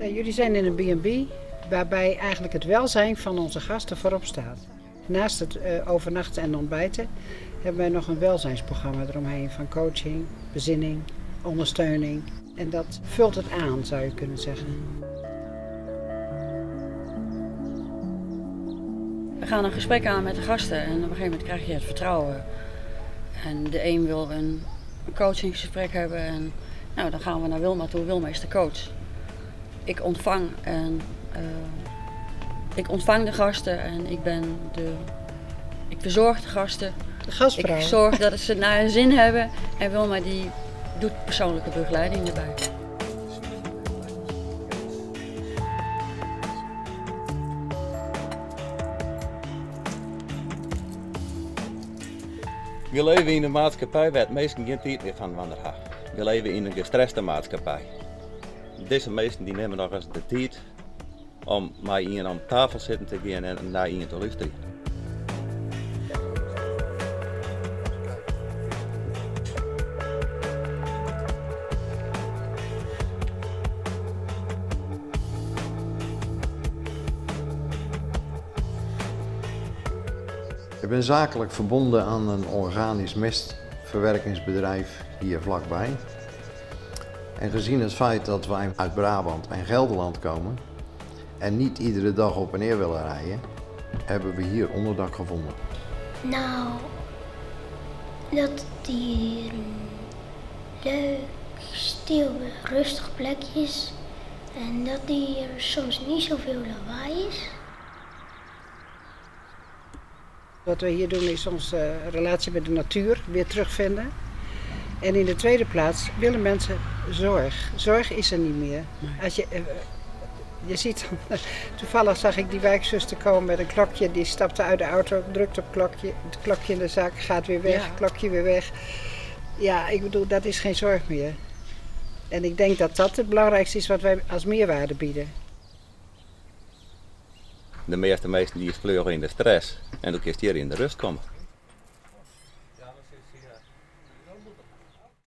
Jullie zijn in een B&B waarbij eigenlijk het welzijn van onze gasten voorop staat. Naast het overnachten en ontbijten hebben wij nog een welzijnsprogramma eromheen van coaching, bezinning, ondersteuning. En dat vult het aan, zou je kunnen zeggen. We gaan een gesprek aan met de gasten en op een gegeven moment krijg je het vertrouwen. En de een wil een coachingsgesprek hebben en nou, dan gaan we naar Wilma toe. Wilma is de coach. Ik ontvang en ik ontvang de gasten en ik verzorg de gasten. De gastvrouw. Ik zorg dat ze het naar hun zin hebben en Wilma die doet persoonlijke begeleiding erbij. We leven in een maatschappij waar het meesten geen tijd meer van wandelen hebben. We leven in een gestreste maatschappij. Deze meesten die nemen nog eens de tijd om met iemand om tafel zitten te gaan en naar iemand te luisteren. Ik ben zakelijk verbonden aan een organisch mestverwerkingsbedrijf hier vlakbij. En gezien het feit dat wij uit Brabant en Gelderland komen en niet iedere dag op en neer willen rijden, hebben we hier onderdak gevonden. Nou, dat hier een leuk, stil, rustig plekje is en dat hier soms niet zoveel lawaai is. Wat we hier doen is onze relatie met de natuur weer terugvinden. En in de tweede plaats willen mensen zorg. Zorg is er niet meer. Nee. Als je ziet, toevallig zag ik die wijkzuster komen met een klokje. Die stapte uit de auto, drukt op klokje, het klokje in de zak, gaat weer weg, klokje weer weg. Ja, dat is geen zorg meer. En ik denk dat dat het belangrijkste is wat wij als meerwaarde bieden. De meeste mensen die vleugen in de stress en dan kun je hier in de rust komen.